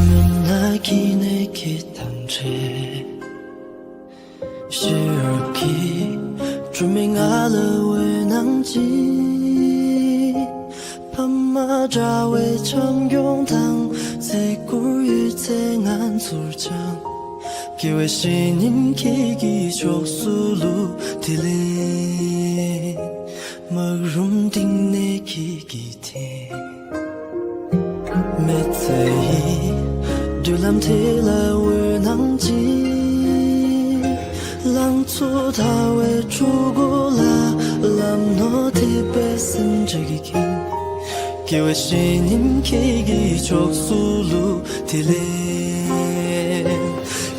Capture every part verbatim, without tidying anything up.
མུན་ནག་གི་གནས་ཀྱི་དྭངས་བྲལ། ཤེས་རབ་ཀྱི་སྒྲོན་མེ་ང་ལ་འོད་སྣང་སྦྱིན། ཕ་མ་འདྲ་བའི་བྱམས་སྐྱོང་དང་བརྩི་བཀུར་ཡོད་ཚད་ང་ཚོར་སྦྱང་། དགེ་བའི་བཤེས་གཉེན་ཁྱེད་ཀྱི་ཕྱོགས་སུ་བླུགས། དེ་ལས་སྨག་རུམ་གཏིང་ནས་ཁྱེད་ཀྱི་མེ་བཙའ་ཡི་མདུན་ལམ་དེ་ལ་འོད་སྣང་སྦྱིན། ལང་ཚོ་དར་བའི་འཁྲུལ་སྒོ་ལ་ལམ་སྣོན་ཐེབས་པའི་སེམས་ཁྲལ་གྱིས་ཁེངས། དགེ་བའི་བཤེས་གཉེན་ཁྱེད་ཀྱི་ཕྱོགས་སུ་བླུགས། དེ་ལས་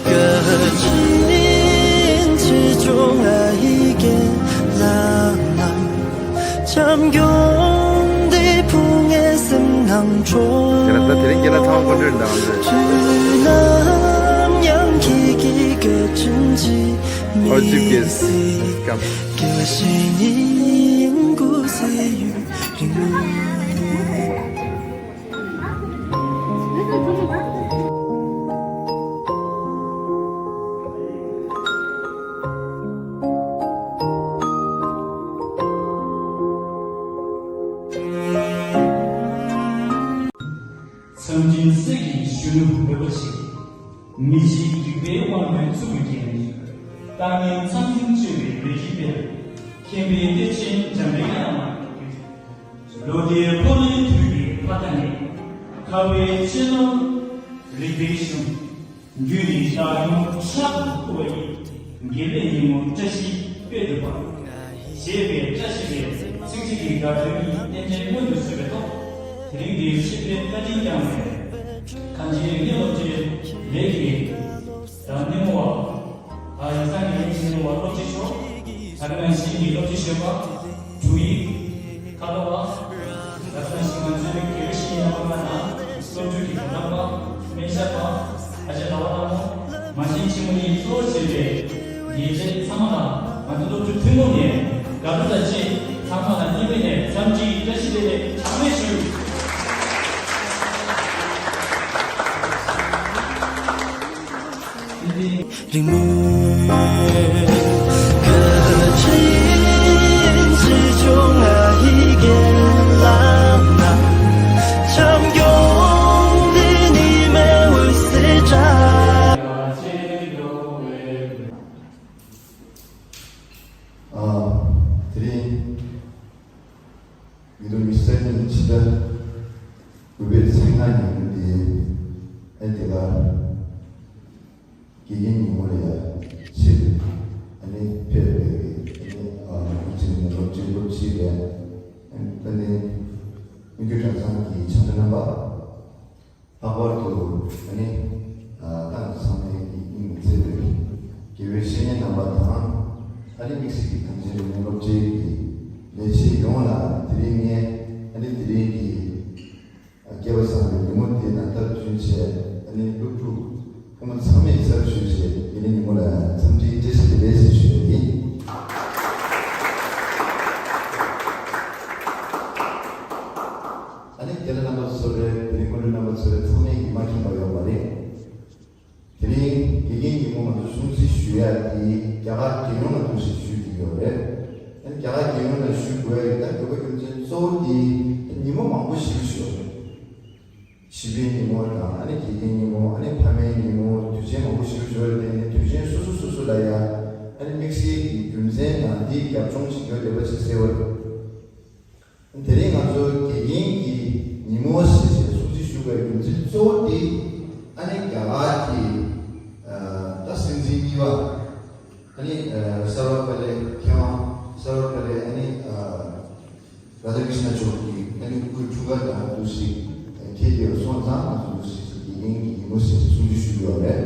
བཀའ་དྲིན་ཆེ་ཆུང་ང་ཡི་རྒན་ལགས་རྣམས། བྱམས་སྐྱོང་འདི་ཕུང་ངའི་སེམས་ནང་འཕྲོ། ཁྱེད་རང་ད་དེ་རིང་ཁྱེད་རང་ཚང་མ་ཀོན་ཀྲིཊ་འདང་རེད། དུས་ནམ་ཡང་ཁྱེད་ཀྱི་བཀའ་དྲིན་གྱིས་མི་སྲིད། དགེ་བའི་བཤེས་གཉེན་ཀུན་གཟིགས་ཡུན་རིང་མོ། མཚམས་སྤྲིན་གསེར་གྱི་གཞོན་ནུ་མོས་པ་ཆེ། མི་ཕྱེད་རིག་པའི་དབང་པོའི་གཙུག་གི་རྒྱན། ལྟ་ངན་མཚམས་སྤྲིན་བཅོས་པའི་མེ་ཁྱེར་དཔལ། མཁྱེན་པའི་གཏེར་ཆེན་འཇམ་དཔལ་དབྱངས་ལ་འབུལ། ལོ་ཟླའི་འཁོར་ལོའི་དུས་ཀྱི་ཕ་མཐའ་ནས། ཁ་བའི་གཅེས་ནོར་རིག་པའི་གཞུང་། རྒྱུད་ནི་བདག་སྐྱོང་ཕྱག་ཏུ་བསྐུར་བ་ཡིས། དགེ་ལེགས་ཉིན་མོ་བཀྲ་ཤིས་དཔལ་འདུས་པ། ཞེས་པའི་བཀྲ་ཤིས་པའི་ཚིགས་བཅད་ཀྱི་དགའ་སྟོན་གྱི་རྟེན་འབྲེལ་མངོན་དུ་གསོལ་བའི་ཐོག་དེ་རིང་འདིར་ཆིབས་བསྒྱུར་བཀའ་དྲིན་བསྐྱངས་ནས། གངས་ཅན་རིག་གནས་སློབ་གྲྭའི་ལས་ཀྱི་དང་སྣེ་མོ་བ། ཨ་ཡིག་ཚང་གི་ལས་ཀྱི་སྣེ་མོ་བ་སློབ་སྤྱི་མཆོག་ད་རེས་ནང་བཞིན་གྱི་སློབ་སྤྱི་གཞོན་པ། དྲུང་ཡིག་ཁ་དོག་པ། ད་ག་ནང་བཞིན་ང་ཚོའི་དགེ་བའི་བཤེས་གཉེན་རྣམ་པ་དང་སློབ་ཕྲུག་གི་དོ་དམ་པ། སྨན་ཞབས་པ། ཨ་ཅག་ཟླ་བ་ལྷ་མོ། མ་བྱན་ཆེན་མོ་གཉིས་གཙོ་བོ་བྱས་པའི་ལས་བྱེད་ཚང་མ་དང་ང་ཚོ་སློབ་ཕྲུག་ཐུན་མོང་ནས་དགའ་སྤྲོ་དང་བཅས་ཚང་མ་ལ་སྙིང་དབུས་ནས་འཚམས་འདྲིའི་བཀྲ་ཤིས་བདེ་ལེགས་གྲངས་མེད་ཞུ། རིང་མོའི་བཀའ་དྲིན་ཆེ་ཆུང་ང་ཡི་རྒན་ལགས་རྣམས། བྱམས་སྐྱོང་འདི་ཉི་མའི་འོད་ཟེར་འདྲ། ཨ། དེ་རིང་ཉིས་སྟོང་ཉི་ཤུ་རྩ་གཉིས་ཕྱི་ཟླ་དགུ་པའི་ཚེས་ལྔ་ཉིན་འདི་ཨ་དེ་ག་དགེ་རྒན་ཉིན་མོ་ལ་ཡ་ཕྱིར་ཨ་ནི་ཕེབས་པའི་ཨ་ནི་ཨ་ང་ཚོའི་ནས་སློབ་ཆེན་སློབ་ཆེན་ལས་ཨ་ནི་སྨྱུ་གུ་གྲྭ་ཚང་གི་ཕྱག་སྦྲེལ་རྣམ་པ། ལྷག་པར་དུ་ཨ་ནི་ཨ་ཏང་ཚང་མའི་གི་སྙིང་ནས་བརྩེ་བའི་དགེ་བའི་བཤེས་གཉེན་རྣམ་པ་དང་། ཨ་ནི་དམིགས་བསལ་གྱི་གངས་ཅན་རིག་གནས་སློབ་གྲྭའི་གི་ལས་བྱེད་ཡོངས་ལ་དེ་རིང་ངས་ཨ་ནི་དེ་རིང་གི་ཨ་སྐལ་བ་བཟང་པོའི་ཉིན་མོ་འདི་ནང་སྟབས་བསྟུན་བྱས་ཨ་ནི་སློབ་ཕྲུག་ཕོ་མོ་ཚང་མས་ཚར་ཞུས་བྱས་དེ་རིང་ཉིན་མོ་ལ་འཚམས་འདྲིའི་བཀྲ་ཤིས་བདེ་ལེགས་ཟེར་ཞུ་ཡ་ཡིན། ཨ་ནི་དེ་ལ་རྣམ་པ་ཚོ་རེད། དེ་རིང་སྐུ་མགྲོན་རྣམ་པ་ཚོ་རེད། ཚང་མས་ཀྱིས་མ་མཁྱེན་པ་ཡོད་མ་རེད། དེ་རིང་དགེ་རྒན་ཉིན་མོ་ང་ཚོ་སྲུང་བརྩི་ཞུ་ཡ་དེ་རྒྱ་གར་རྒྱལ་ཡོངས་ལ་འདུག་སེ་ཞུས་ཀྱི་ཡོད་རེད། ཨ་ནི་རྒྱ་གར་རྒྱལ་ཡོངས་ལ་ཞུ་དགོས་ཡ་ཡིན་ད་དགོས་པ་རྒྱུ་མཚན་གཙོ་བོ་དེ་ཉིན་མོ་མང་པོ་ཞིག་ཞུ་བ་རེད། བྱིས་པའི་ཉིན་མོ་དང་ཨ་ནི་དགེ་རྒན་ཉིན་མོ། ཨ་ནི་ཕ་མའི་ཉིན་མོ། དུས་ཆེན་མང་པོ་ཞིག་ཞུ་བ་རེད། དེ་ནི་དུས་ཆེན་སོ་སོ་སོ་སོ་ལ་ཡ་ཨ་ནི་དམིགས་བསལ་གྱི་རྒྱུ་མཚན་དང་དེའི་རྒྱབ་ལྗོངས་ཤིག་ཡོད་བསྡད་པ་ཅིག་གསལ་བ་རེད། དེ་རིང་ང་ཚོ་དགེ་རྒན་གྱི་ཉིན་མོ་ཞེས་བྱས་སྲུང་བརྩི་ཞུ་བའི་རྒྱུ་མཚན་གཙོ་བོ་དེ་ཨ་ནི་རྒྱ་གར་གྱི་ད་སྲིད་འཛིན་གཉིས་པ་ ཨ་ནི་ཨ་སརྦ་པ་ལེ་མཁས་དབང་སརྦ་པ་ལེ་ཨ་ནི་ཨ་རཱ་ꯙ་ཀྲིཤ་ན་མཆོག་གིས་ཨ་ནི་སྐུའི་འཁྲུངས་སྐར་དང་འདུ་ཤེས་ཁྱེད་ཀྱིས་སོང་ཙང་ང་ཚོ་འདུ་ཤེས་ཀྱི་དགེ་རྒན་གྱི་ཉིན་མོ་ཞེས་གསུང་ཆོས་ཞུ་གི་ཡོད་རེད།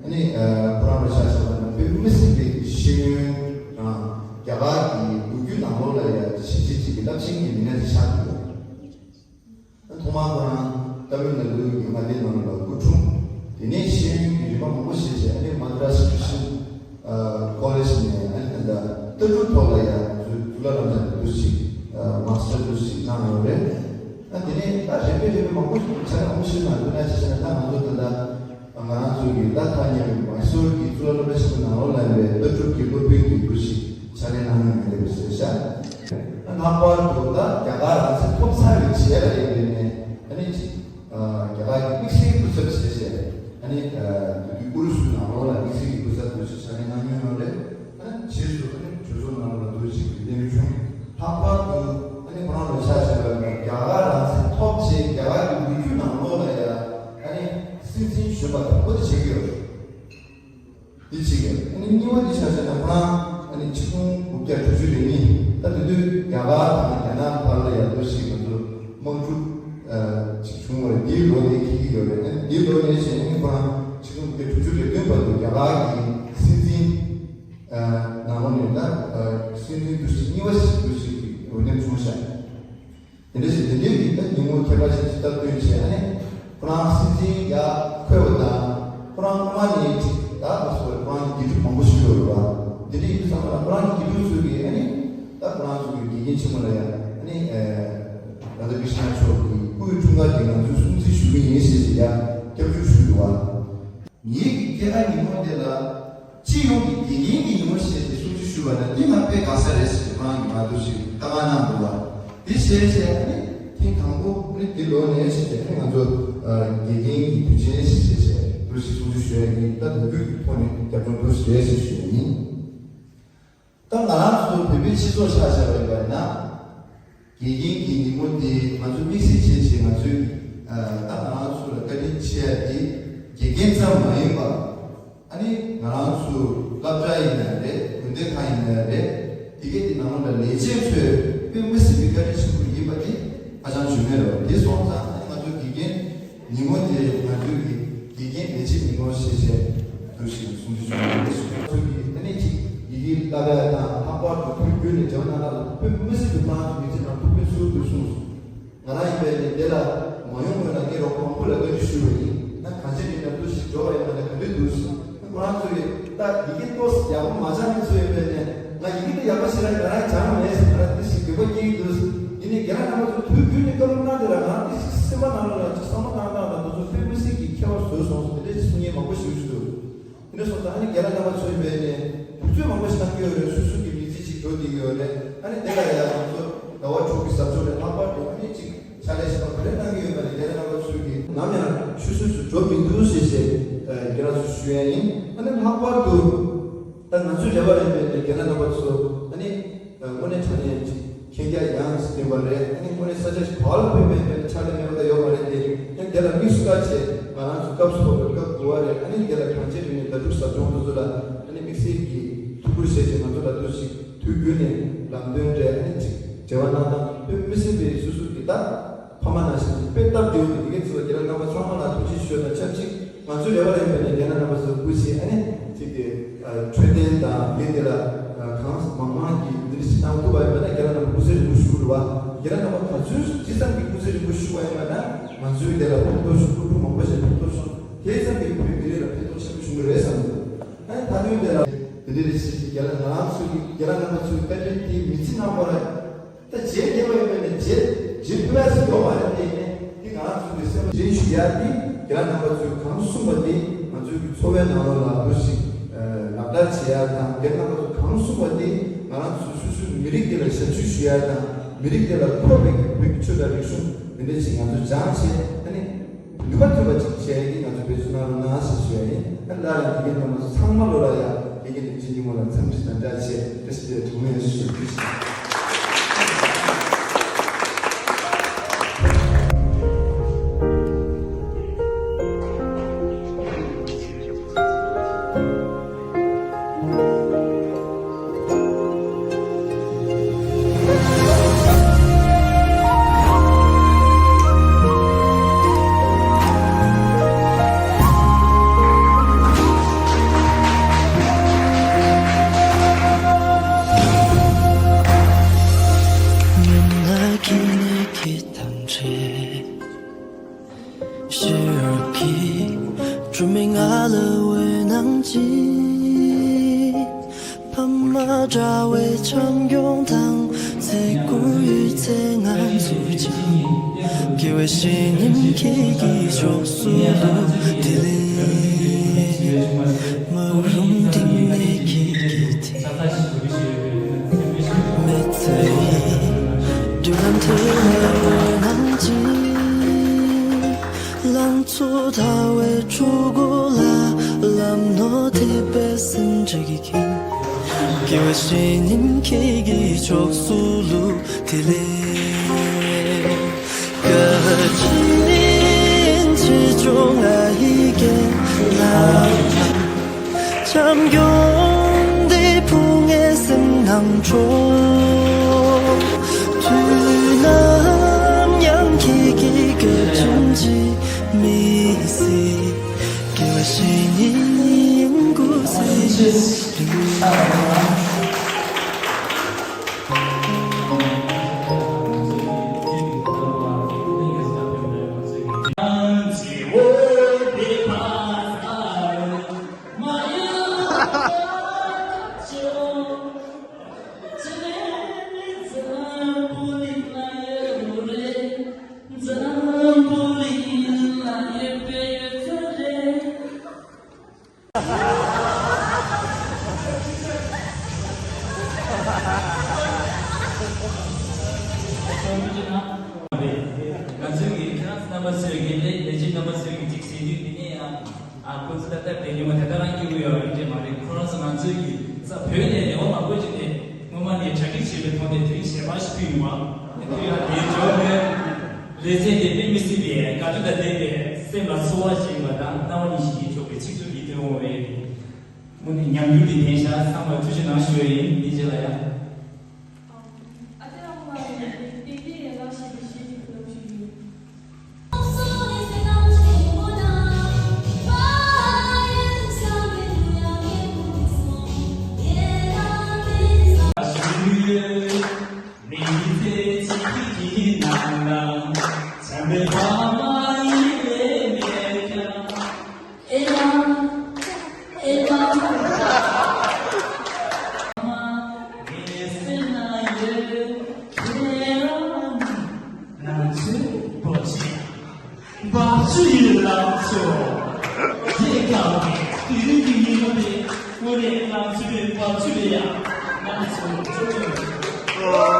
ཨ་ནི་ཨ་ཁོ་རང་ལ་ཆ་བཞག་པ་ན་དཔེ་མི་སྲིད་པའི་ཤེས་ཡོན་དང་རྒྱ་གར་གྱི་ལོ་རྒྱུས་ནང་ལོགས་ལ་ཡང་ཞིབ་འཇུག་བྱེད་ཀྱི་རླབས་ཆེན་གྱི་མི་སྣ་ཞིག་ཆགས་ཡོད། ཐོག་མར་ཁོ་རང་ཏ་མིལ་ནཱ་ཌུ་གི་མངའ་སྡེ་ནང་ལ་སྐུ་འཁྲུངས། དེ་ནས་ཤེས་ཡོན་གྱི་རིམ་པ་མང་པོ་ཞིག་བྱས། ཨ་ནི་མ་དྲ་སི་ཁྲིས་ཅན་ཨ་ཀོ་ལེཇ་ནས་ཨ་ནི་ད་ལྟ་ལྟ་གྲུབ་ཐོག་ལ་ཡང་གཙུག་ལག་སློབ་ཚན་འདུ་ཤེས་ཨ་མ་སི་ཊར་འདུ་ཤེས་གནང་ཡོད་རེད། ཨ་དེ་ནས་ད་རིམ་པས་རིམ་པས་མང་པོ་ཞིག་ཆ་ལག་མང་པོ་ཞིག་གནང་འདུག་ན་ཅི་བྱས་ན་ད་ང་ཚོ་ད་ལྟ། ང་རང་ཚོ་གི་ད་ཐག་ཉེ་བའི་མ་སི་ཊར་གྱི་གཙུག་ལག་སློབ་གྲྭ་ཆེན་མོ་ནང་ལོགས་ལ་ཡོད་པའི་ལྟ་གྲུབ་ཀྱི་སློབ་དཔོན་གྱི་འདུ་ཤེས་ཕྱག་ལས་གནང་མྱོང་ཡོད་རེད་ཟེར་ཤག་ལྷག་པར་དུ་ད་རྒྱ་གར་རང་བཙན་ཐོབ་ཚར་བའི་རྗེས་ལ་ཡིན་པའི་ནས་ཨ་ནི་ཅིག་རྒྱ་གར་གྱི་དམིགས་བསལ་སྐུ་ཚབ་བྱས་བྱས་ཨ་ནི་དེ་དུས་ཨུ་རུ་སུའི་ནང་ལོགས་ལ་དམིགས་བསལ་གྱི་སྐུ་ཚབ་འདུ་ཤེས་ཕྱག་ལས་གནང་མྱོང་ཡོད་རེད། ཨ་ནི་རྗེས་སུ་ཨ་ནི་གྲོས་ཚོགས་ནང་ལ་འདུ་ཤེས་ཀྱི་གདན་བྱུང་། ལྷག་པར་དུ་ཨ་ནི་ཁོ་རང་ལ་ཆ་བཞག་པ་ཡིན་ན་རྒྱ་གར་རང་བཙན་ཐོབ་རྗེས་རྒྱ་གར་གྱི་ལོ་རྒྱུས་ནང་ལོགས་ལ་ཡང་ཨ་ནི་སྲིད་འཛིན་གཞོན་པ་དང་པོ་དེ་བྱེད་ཀྱི་ཡོད་རེད། འདི་གཅིག་ཡིན། ཨ་ནི་གཉིས་པ་འདི་ཆ་བཞག་ན་ཁོ་རང་ཨ་ནི་ཆིག་སྟོང་དགུ་བརྒྱ་དྲུག་ཅུ་རེ་གཉིས་ད་དེ་དུས་རྒྱ་གར་དང་རྒྱ་ནག་བར་ལ་ཡང་འདུ་ཤེས་ང་ཚོ་དམག་འཁྲུག་ཅིག་བྱུང་བ་རེད། འདིའི་ལོ་ནས་འཁེལ་གྱི་ཡོད་རེད། ཨ་ནི་འདིའི་ལོ་ནས་བྱས་ནས་ཁོ་རང་ཆིག་སྟོང་དགུ་བརྒྱ་དྲུག་ཅུ་རེ་བདུན་བར་དུ་རྒྱ་གར་གྱི་སྲིད་འཛིན་ནང་ལོགས་ནས་ད་སྲིད་འཛིན་འདུ་ཤེས་གཉིས་པ་ཞིག་འདུ་ཤེས་ཀྱི་འོས་འདེམས་བྱུང་ཤག་དེ་འདྲ་ཞིག་དེ་འདྲའི་གི་ད་ཉིན་མོ་ཁྱད་པར་ཞིག་ཅིག་སྟབས་བསྟུན་བྱས། ཨ་ནི་ཁོ་རང་སྲིད་འཛིན་ཡར་འཁོད་པ་དང་ཁོ་རང་སྔོན་མ་ནས་ཅིག་ད་མ་སོ་ཁོ་རང་གི་དགེ་ཕྲུག་མང་པོ་ཞིག་ཡོད་རེད་བ། དེ་འདྲ་ཡིན་དུས་ཙམ་པ་ལ་ཁོ་རང་གི་དགེ་ཕྲུག་ཚོས་གི་ཨ་ནི་ད་ཁོ་རང་ཚོ་གི་དགེ་རྒན་ཆེན་མོ་ལ་ཡང་ཨ་ནི་རཱ་དྷ་ཀྲིཤ་ན་མཆོག་གི་སྐུའི་འཁྲུངས་སྐར་དེ་ང་ཚོས་སྲུང་བརྩི་ཞུ་གི་ཡིན་ཞེས་ཞིག་ཡང་སྐྱབས་འཇུག་ཞུས་འདུག་བ། ངེད་ཀྱི་སྐྱེས་སྐར་ཉིན་མོ་དེ་ལ་སྤྱི་ཡོངས་ཀྱི་དགེ་རྒན་གྱི་ཉིན་མོ་ཞེས་ཏེ་སྲུང་བརྩི་ཞུས་པ་ལ་འདི་ང་དཔེ་དགའ་ས་རེད་ཟེར་ཏེ་ཁོ་རང་གིས་མ་འདུག་ཞིག་བཀའ་མངགས་གནང་འདུག་བ། འདི་བྱས་བྱས་ནི་ཐེངས་དང་པོ་ནི་འདི་ལོ་ནས་བྱས་ཏེ་ནི་ང་ཚོ་དགེ་རྒན་གྱི་དུས་ཆེན་ཞེས་བྱས་བྱས་འདུག་ཞིག་སྲུང་བརྩི་ཞུ་ཡ་ཡིན། ད་དུས་འགྱུར་གྱི་ཐོག་ནས་རྒྱབ་ལྗོངས་འདུག་ཞིག་རེད་ཞེས་ཞུ་ཡ་ཡིན། ད་ང་རང་ཚོ་བོད་པའི་སྤྱི་ཚོགས་ཆ་བཞག་པ་ཡིན་པ་ཡིན་ན། དགེ་རྒན་གྱི་ཉིན་མོ་དེ་ང་ཚོ་དམིགས་བསལ་བྱས་བྱས་ང་ཚོའི་ད་ང་རང་ཚོ་ལ་བཀའ་དྲིན་ཆེ་ཡ་དེ་དགེ་རྒན་ཙམ་མ་ཡིན་པ། ཨ་ནི་ང་རང་ཚོ་སློབ་གྲྭ་ཡིན་ན་རེད། དགོན་སྡེ་ཁག་ཡིན་ན་རེད། དེ་གའི་དེ་ནང་ལ་ལས་བྱེད་ཚོས་དཔེ་མི་སྲིད་པའི་བཀའ་དྲིན་ཆེན་པོ་ཡིན་པ་དེ་ཧ་ཅང་བརྗོད་མེད་རེད། དེ་སོང་ཙང་ཨ་ནི་ང་ཚོ་དགེ་རྒན་ཉིན་མོ་དེ་ང་ཚོའི་གི་དགེ་རྒན་ལས་བྱེད་ཉིན་མོ་ཞེས་བྱས་འདུག་ཞེས་གསུང་རྒྱུ་བྱུང་ཡོད། ཚོས་ཀྱིས་ཨ་ནི་ཅིག་ཡི་གེ་བསླབ་ཡ་དང་ལྷག་པར་དུ་དུས་རྒྱུན་ནས་བྱ་བ་སྣ་ཁ་ལ་དཔེ་མི་སྲིད་པའི་ཁོ་རང་ཚོ་མི་ཚེ་ནང་ཐུགས་ཕན་གསོས་འདུག་གསུངས་སོང་། ང་རང་ཡིན་པས་ནི་དེ་ལ་མ་ཡོང་བས་ན་ངས་རོགས་མང་པོ་ལ་བཀའ་འདྲི་ཞུས་པ་ཡིན། ད་གང་ཅི་ཡིན་ན་འདུག་ཞིག་འགྲོ་བ་ཡིན་ན་ད་ག་འདྲ་འདུག་ཟེར། ཁོ་རང་ཚོ་ཡིས་ད་ཡི་གེ་ཏོག་ཙམ་ཡག་པོ་མ་སྦྱངས་མཁན་ཚོ་ཡིན་པས་ནི་ང་ཡི་གེ་འདི་ཡག་པོ་ཞེ་དྲག་ང་རང་སྦྱངས་མེད་ཟེར། ང་རང་འདི་ཞིག་འདོད་པ་སྐྱེ་གི་འདུག་ཟེར། ཡིན་ནའི་རྒན་ལགས་རྣམ་པ་ཚོ་དུས་རྒྱུན་ནས་བཀའ་སློབ་གནང་དེ་ལ་ང་འདི་ཞིག་སེམས་པ་ནང་ལ་ཅིག་བསམ་བློ་བཏང་སྟངས་དང་དེ་ཚོ་དཔེ་མི་སྲིད་ཀྱི་ཁྱད་པར་བཟོས་སོང་ཟེར། དེ་འདྲའི་གསུང་མཁན་མང་པོ་ཞིག་འདུག་དེ་འདྲ་སོང་ཙང་ཨ་ནི་རྒན་ལགས་རྣམ་པ་ཚོ་ཡིན་པས་ནི་དུས་ཚོད་མང་པོ་ཞིག་གནང་གི་ཡོད་རེད། སོ་སོ་གི་མི་ཚེ་ཞིག་འགྲོ་བསྡད་ཀྱི་ཡོད་རེད། ཨ་ནི་དེ་ལ་ཡང་ང་ཚོ་ཟླ་བ་དྲུག་གི་ཟབ་སྦྱོང་ལས་ལྷག་པར་དུ་ཨ་ནི་ཅིག་ཕྱག་ལས་ཞིག་ག་རེ་གནང་གི་ཡོད་པ་ནི་རྒན་ལགས་རྣམ་པ་ཚོས་ཀྱིས་ནམ་ཡང་ཆུད་ཟོས་སུ་འགྲོ་མི་འདུག་ཞེས་ཞེས་རྒན་ལགས་ཚོས་ཞུ་ཡ་ཡིན། ཨ་ནི་ལྷག་པར་དུ་ད་ང་ཚོའི་རེ་བ་ལ་ཡིན་པའི་རྒན་ལགས་རྣམ་པ་ཚོ་ཨ་ནི་དངོས་གནས་དྲང་གནས་ཅིག་མཁྱེན་རྒྱ་ཡངས་ཟིན་པ་རེད། ཨ་ནི་དངོས་གནས་ས་ཆ་ཞིག་བར་ལ་ཕེབས་པའི་ཕན་ཕྱག་ལས་མེད་པ་ད་ཡོད་མ་རེད་དེ། ཨ་ནི་དེ་ལ་དམིགས་སུ་བཀར་བྱས་ང་རང་ཚོ་སྐབས་སུ་བབས་པའི་སྐབས་དགུ་པ་རེད། ཨ་ནི་དེ་ལ་གང་ཅི་རིག་གནས་ཟླ་དྲུག་ཟབ་སྦྱོང་དེ་ཚོ་ལ་ཨ་ནི་དམིགས་བསལ་གྱི་ཐུགས་ཁུར་བཞེས་བྱས་ང་ཚོ་ལ་འདུག་ཞིག་དུས་རྒྱུན་ནས་ལམ་སྟོན་རེད། ཨ་ནི་ཅིག་འབྲེལ་བ་གནང་སྟངས་དཔེ་མི་སྲིད་པའི་སོ་སོ་གི་ད་ཕ་མ་ནང་བཞིན་དཔེ་སྟབས་བདེ་བོ་དང་དེ་གའི་ཚོ་རྒན་ལགས་རྣམ་པ་ཚང་མ་ལ་ཐུགས་རྗེ་ཆེ་ཞུ་དང་ཆབས་ཅིག་ང་ཚོའི་རེ་བ་ལ་ཡིན་པ་ནས་རྒན་ལགས་རྣམ་པ་ཚོ་སྐུ་མཁྱེན་ཨ་ནི་ཅིག་གི་འཕྲོད་བསྟེན་དང་དེ་དེ་ལ་གང་མང་མང་གིས་འདི་འདྲ་ཞིག་གནང་ཐུབ་པ་ཡིན་པ་ན་རྒན་ལགས་རྣམ་པ་སྐུ་ཚེ་རིང་པོ་བཞུགས་རུ་བ། རྒན་ལགས་རྣམ་པ་ག་ཚོད་ཇི་ཙམ་གྱིས་སྐུ་ཚེ་རིང་པོ་བཞུགས་པ་ཡིན་པ་ན་ང་ཚོའི་དེ་ལ་ཕན་ཐོགས་ཤིག་སློབ་ཕྲུག་མང་པོ་ཞིག་ཕན་ཐོགས་ཤོག་དེ་ཙམ་གྱིས་བོད་མི་རིགས་ལ་ཕན་ཐོགས་ཆེན་པོ་བྱུང་གི་རེད་བསམ་འདུག་ཨ་ནི་ད་དུང་དེ་ལ་དེ་འདྲ་རེ་ཞིག་གིས་རྒན་ལགས་ང་རང་ཚོ་གི་རྒན་ལགས་རྣམ་པ་ཚོའི་བཀའ་དྲིན་དེ་མི་ཚེ་ནང་བར། ད་རྗེས་ཉེ་བ་ཡིན་པས་ནི་རྗེས་རྗེས་ཕུལ་བ་ཞིག་ཡོད་མ་རེད་དེ། ཡིན་ནའི་འདི་ང་རང་ཚོ་གི་སེམས་པ་རྗེས་ཞུ་ཡ་འདི་རྒན་ལགས་རྣམ་པ་ཚོས་གང་གསུངས་པ་འདི་ང་ཚོའི་གི་འཚོ་བའི་ནང་ལོགས་ལ་འདུ་ཞིག་ལག་བསྟར་བྱེད་ཡ་དང་རྒན་རྣམ་པ་ཚོས་གང་གསུངས་པ་འདི་ང་རང་ཚོ་སོ་སོའི་མི་རིགས་འདི་ལ་ཞབས་ཕྱི་ཞུ་ཡ་དང་མི་རིགས་འདི་ལ་མཁོ་བའི་གི་བོད་ཀྱི་ཆོས་དང་རིག་གཞུང་འདི་འདྲ་ཞིག་ང་ཚོ་སྦྱངས་བྱས་ཨ་ནི། ནུས་པ་ཐོན་པ་ཅིག་བྱས་ཏེ་ང་ཚོ་འབད་བརྩོན་གནང་རོགས་གནང་ཞེས་ཞུ་ཡ་ཡིན། ཨ་ནི་སླར་ཡང་དགེ་རྒན་རྣམ་པ་ཚོ་ཚང་མ་ལོ་ལ་ཡང་དགེ་རྒན་དུས་ཆེན་ཉིན་མོ་ལ་འཚམས་འདྲི་དང་བཀྲ་ཤིས་བདེ་ལེགས་གྲངས་མེད་ཞུ་ཞུ། དྲ་བའི་འཆམ་མགྱོགས་དང་ཚེ་སྐོར་ཡོད་ཚེ་ང་ཚོ་ཅིག་དགེ་བའི་བཤེས་གཉེན་ཁྱེད་ཀྱི་ཕྱོགས་སུ་ལུས་དེ་ལས་མ་རུང་དྲིན་ལས་ཁྱེད་ཀྱི་དེ། མི་ཚེའི་འགྲོ་ལམ་དེ་ལ་འོད་སྣང་ཅིག་ལང་ཚོ་དར་བའི་གྲོགས་པོ་ལ་ལམ་ནོར་ཐེབས་པའི་སེམས་ཅན་གྱི་ཁྱིམ། དགེ་བའི་བཤེས་གཉེན་ཁྱེད་ཀྱི་ཕྱོགས་སུ་ལུས་དེ་ལས། བཀའ་དྲིན་ཆེ་ཆུང་ང་ཡི་རྒན་ལགས། འཆམ་མགྱོགས་འདི་ཕུང་ངའི་སེམས་ནང་འཕྲོ། དུས་ནམ་ཡང་ཁྱེད་ཀྱི་བཀའ་དྲིན་གྱིས་མི་ཟད། དགེ་བའི་བཤེས་གཉེན་ཡིན་དགོས་ཟེར། ང་ཚོའི་གི་ཁྱེད་རང་ཚོ་རྣམ་པ་ཚོས་གི་ལས་ལས་བྱེད་རྣམ་པ་ཚོས་གི་ཅིག་བྱེད་དུས་དེ་ནས་ཡང་ཨ་ཁོ་ཚོ་ད་ལྟ་བསྡད་མྱོང་བ་ད་ལྟ་རང་སྐྱིད་པོ་ཡོད་རེད་འདྲ་མ་རེད། ཁོ་རང་ཚོ་ང་ཚོའི་གི་ས་བོད་ནས་རེ་བ་མང་པོ་ཅིག་ནས་སྔོན་མ་ནས་གྲ་སྒྲིག་བྱས་པའི་ཐོག་ནས་དེ་རིང་ཞལ་པར་ཞིག་ཕུལ་ཡོང་བ་དེ་དུས་ཡང་དེའི་འབྱོར་ནས། ལེ་ཚན་དེ་དཔེ་མི་སྲིད་པའི་དགའ་སྤྲོ་དང་ལྡན་པའི་སེམས་ལ་ཚོར་བ་སྦྱིན་པ་དང་རྣ་བ་ནས་ཞིག་གིས་འཇོག་པའི་ཚིག་རྩུབ་ཀྱི་ཐོན་འོང་བས། དངོས་གནས་ཉམས་འགྱུར་འདི་ལྡན་ཤག་ཚང་མར་ཐུགས་རྗེ་གནང་ཞུ་བ་ཡིན། འདི་རྗེས་ལ་ཡང་། ཨ་ཏི་རང་ལ་ཡིན་པའི་དེ་ཡན་ལག་ཞིག་གི་ཞིག་གནང་ཞུ་ཡིན། ང་ཚོའི་བོད་ཆེན། བབ་ཆུ་ཡི་ལམ་ཚོ། རྒྱལ་དཀའ་བའི་དུས་རིང་གི་ཉིན་མོ་དེ་དངོས་གནས་ང་ཚོའི་བབ་ཆུ་རེད་ཡ། ང་ཚོ་ཚོ་ཚོ།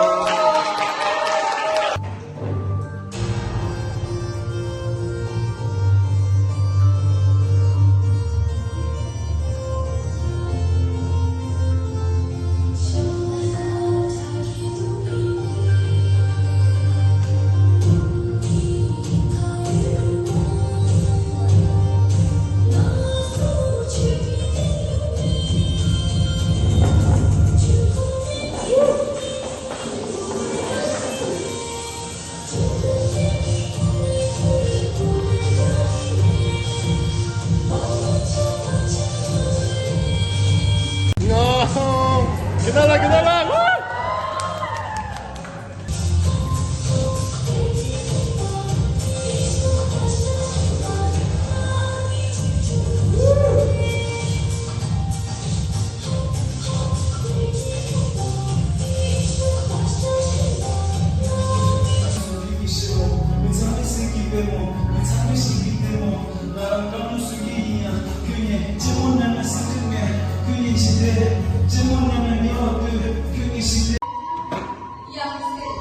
དབྱངས་གསལ།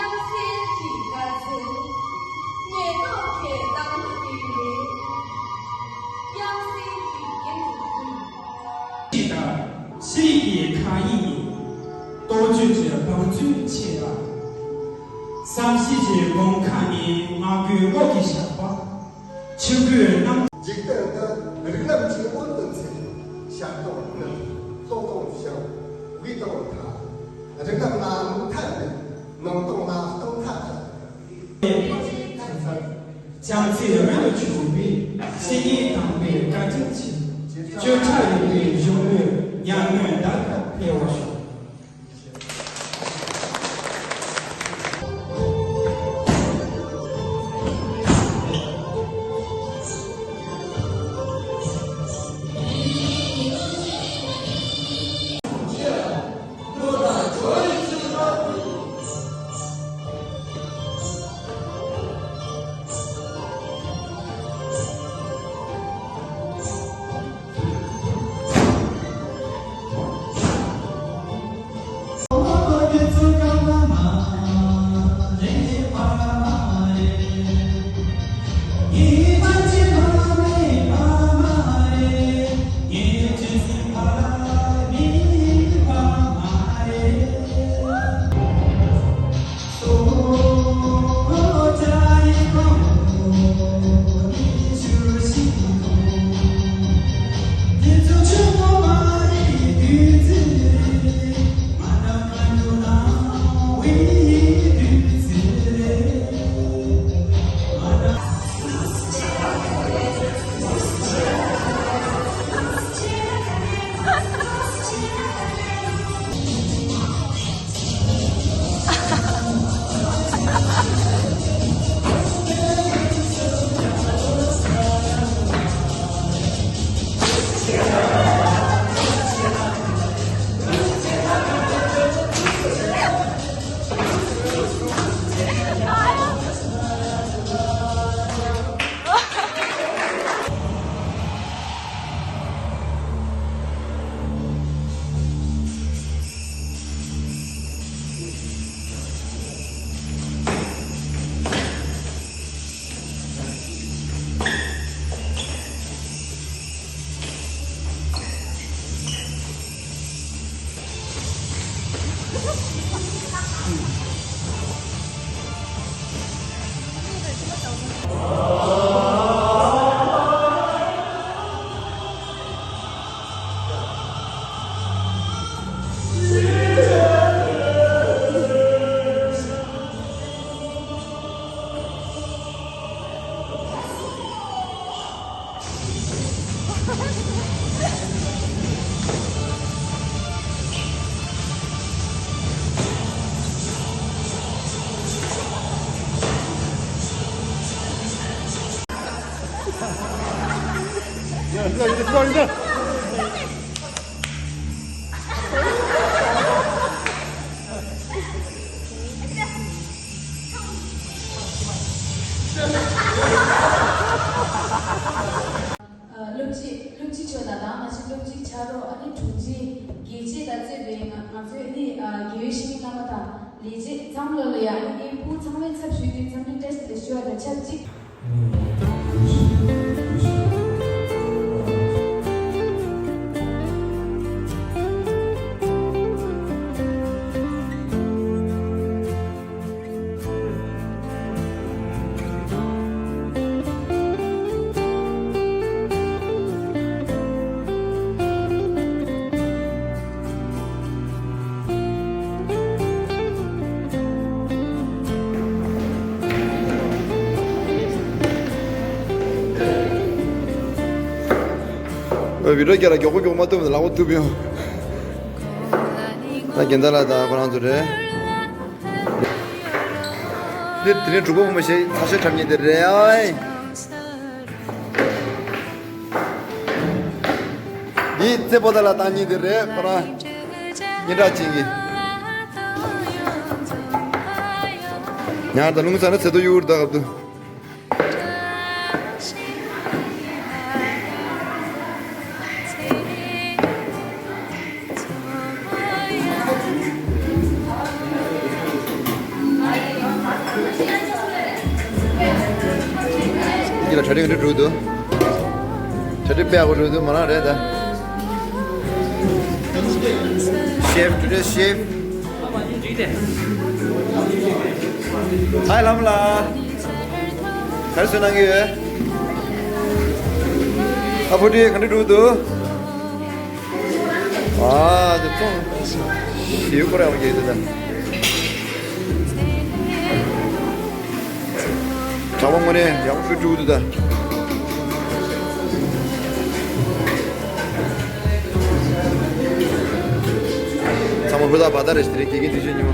དབྱངས་གསལ་གྱི་དཀར་ཆེན། ཉེན་རྟོག་གི་བདག་མོ་དེ་ཡིན། དབྱངས་གསལ་གྱི་རྒྱན་དུ་བསྡུས། ཞིག་དང་ཕྱི་རིགས་ཀྱི་ཁ་ཡིག་ནི། རྟོགས་བརྗོད་ཀྱི་བང་མཛོད་ཆེ་ལ། བསམ་ཤེས་ཀྱི་དགོང་ཁ་ནས་ངག་གི་འོག་གི་ཞགས་པ། ཆུ་ཁོལ་རྣམས། འཇིག་རྟེན་འདི་རིགས་ལམ་གྱི་དབང་དུ་མཛད། ཤ་སྟག་ནི་ལྟོགས་ལྟོགས་ཞིང་བས་ལྟོགས་ཐལ། རིགས་ལམ་ལ་ལུང་ཐལ་མེད། ནང་སྟོང་ལ་སྟོང་ཐལ་ཐལ། བྱམས་བརྩེའི་རོལ་དུ་ཕྱུག་པའི་བཤེས་གཉེན་དམ་པའི་བཀའ་དྲིན་གྱིས། བཅོས་ཁྲ་ཡོད་པའི་གཞོན་ནུའི་མྱ་ངན་འདའ་ཁ་འཕེལ་བར་ཤོག་སློབ་སྤྱི་སློབ་སྤྱི་མཆོག་དང་། ད་ང་ཚོའི་སློབ་སྤྱི་ཕྱག་རོགས། ཨ་ནི་དྲུང་ཆེ། དགེ་ཆེ་དང་བཅས་པའི་ང་ང་ཚོའི་ཨ་ནི་དགེ་བའི་བཤེས་གཉེན་རྣམ་པ་དང་ལས་བྱེད་ཚང་མ་ལོ་ལ་ཡང་ཨ་ནི་ཕྲུ་གུ་ཚང་མའི་ཚབ་ཞུས་ཏེ་འཚམས་འདྲི་བཀྲ་ཤིས་བདེ་ལེགས་ཞུ་བ་དང་ཆབས་ཅིག་བི་ཌིའོ་རྒྱག་ལ་མགྱོགས་པོ་མགྱོགས་པོ་མ་ཐུབ་ན་ལག་པ་ཐུབ་ཡོང་། ད་རྒན་ད་ལ་ད་ཁོ་རང་ཚོ་རེད། འདི་དེ་རིང་གྲུ་གུ་བུ་མོ་ཞེས་ཚ་ཤོས་འཁྲབ་མཁན་དེ་རེད་ཨའི། འདི་རྩེ་པོ་ཏ་ལ་བཏང་མཁན་དེ་རེད་ཁོ་རང་། སྙན་གྲགས་ཅན་གྱི། ཉར་དང་རླུང་ཚ་ན་ཚེ་ཏོ་གཡུར་ད་གབ་ཏུ། འདི་ལ་གྲ་སྒྲིག་འདི་འགྲུབ་འདུག་གྲ་སྒྲིག་དཔེ་ཡག་པོ་འགྲུབ་འདུག་མ་རང་རེད་ད། ཤེཕ། ཊུ་ཌེ་ཤེཕ། ཧའི་ལྷ་མོ་ལགས། ག་རེ་བཟོས་གནང་གི་ཡོད། ཨ་ཕོ་ཊི་ག་འདྲ་འགྲོ་འདུག་ཨ་དེ་ཚོང་ཞིབ་པོ་རེད་བ་གི་དེ་ད། གྲྭ་པ་དངོས་གནས་ཡག་པོ་ཞིག་བསྒྲུགས་འདུག་ད། ཚང་མ་ཧུར་ཐག་བ་ད་རེ་ཞིག་དེ་རིང་དགེ་རྒན་དུས་ཆེན་ཉི་མ།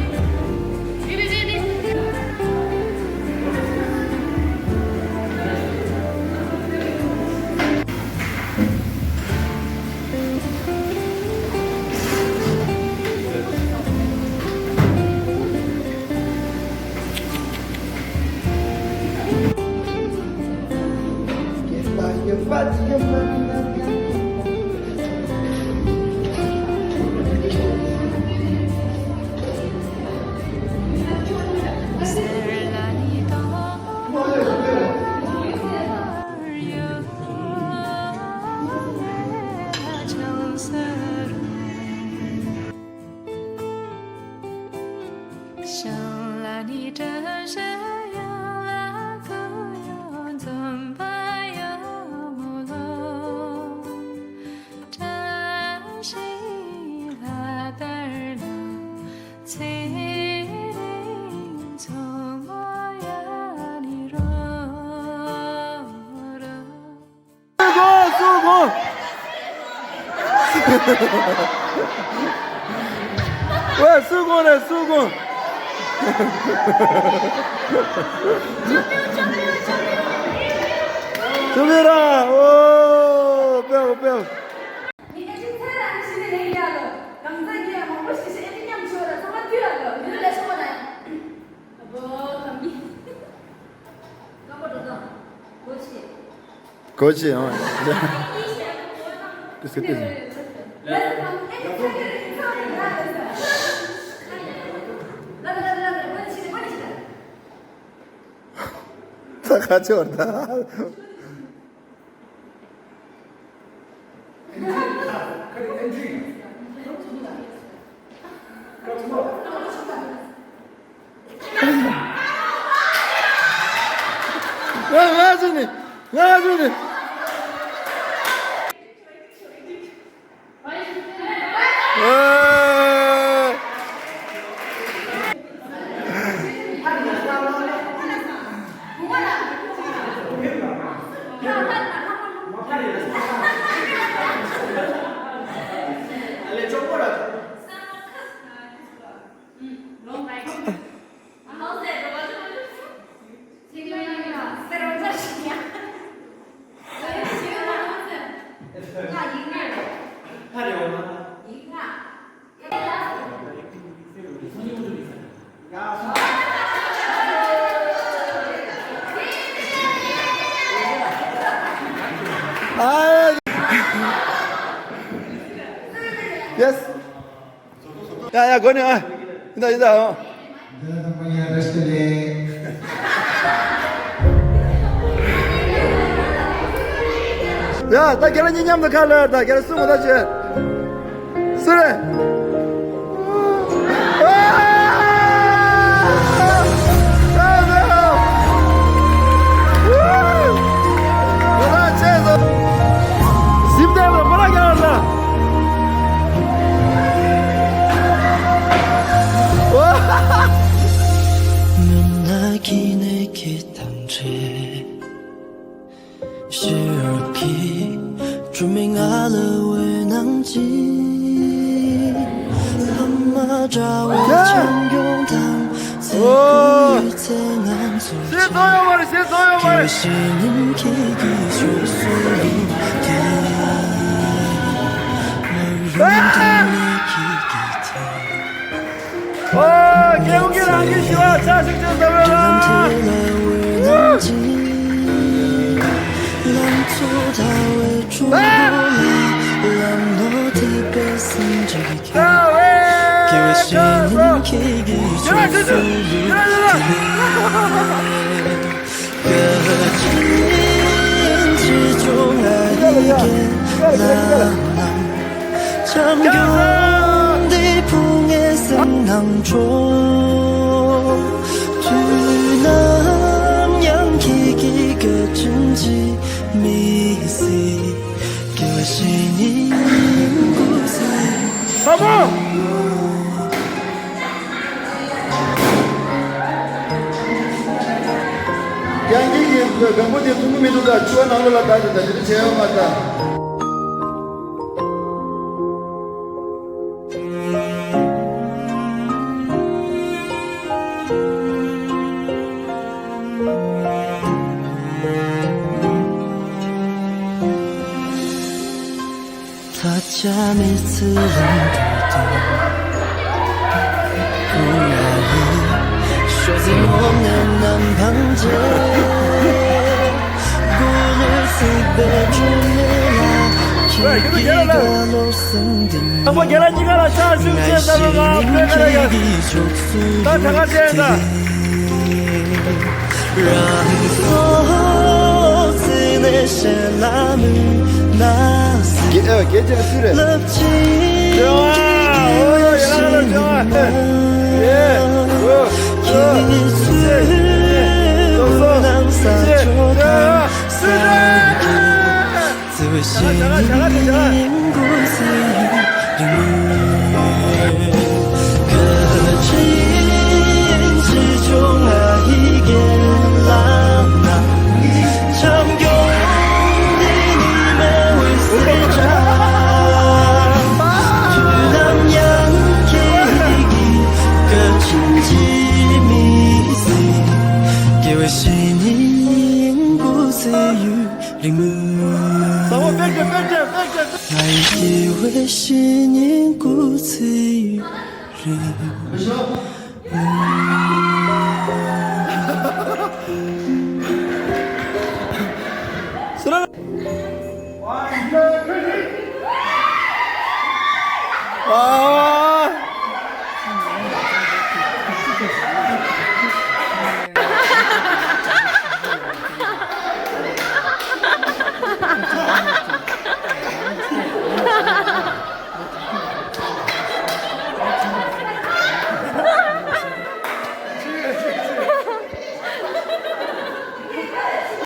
སུ་དགོངས། སུ་དགོངས། ཝེ་སུ་དགོངས་རེད་སུ་དགོངས། ཐུབ་ཡོད་ར། ཨོ་པེའོ་པེའོ། ངས་ཨེ་ཅིག་ཚེ་རང་ཞི་ནས་ལེན་རྒྱག་ལོ། གང་ཟག་གིས་མང་པོ་ཞིག་ཞིག་ཨེ་ཅིག་མཉམ་ཞོར་ལ་ཚང་མ་དུས་ཡག་ལོ་མི་ལ་ལས་སོང་བ་ན་ཡང་། ཨ་བོ་གང་གི། ཀ་པོ་འགྲོ་དང་། གོ་ཆེ། གོ་ཆེ་ཨང་། ཏིས་ཀི་ཏིས། ད་ཁ་ཆེ་བར་ད། ང་ཚོ་ནི། ཨེ། ཨ། ཡེས། ཡ་ཡ། གོ་ནི་ཨ། ཡིན་ད་ཡིན་ད་ཨ། ཡ་ད་རྒན་ལགས་གཉིས་མཉམ་དུ་ཁ་ལོས་ད་རྒན་ལགས་སུ་མོ་ད་བྱེད། སུ་རེད། ཨོ། སྐྱེ་བོ་སྐྱེ་རང་གི་ཞི་བ་ཆ་ཞིག་ཆེ་ཟེར་བས་ལ། རྒྱང་རྒྱུག་གི་སྒམ་པོ་དེ་མཐོང་གི་མི་འདུག་ད་ཆུ་བ་ནང་ལོགས་ལ་བདའ་དེ་ད་དེ་འདྲ་བྱས་ཡོད་མ་ད། དང་པོ་རྒན་ལགས་གཉིས་ཀ་ལ་ཕྱག་ཞུ་བྱས་ཟེར་བ་ལ་དཔེ་ཁ་ཡ། ད་ད་ག་བྱས་ད། རང་སོ་སྲིད་ནས་གཞན་ལ་མུན་ནག་སེལ། ཨ། སྐད་ཆ་སུ་རེད། ལབ་ཅིང་། ཨོ་ཡ་ལ་ལ་ལ། ཡེ། ཨོ། ཁྱེད་ཚོའི་ནང་ས་ཕྱོགས་དང་ས་ཁྱད། རིང་མོ། ས་བོ་པེག་ཏྲེ་པེག་ཏྲེ་པེག་ཏྲེ། ང་ཡི་སྐྱེ་བའི་གཞེས་ནིང་སྐུ་ཚེ་ཡུན་རིང་།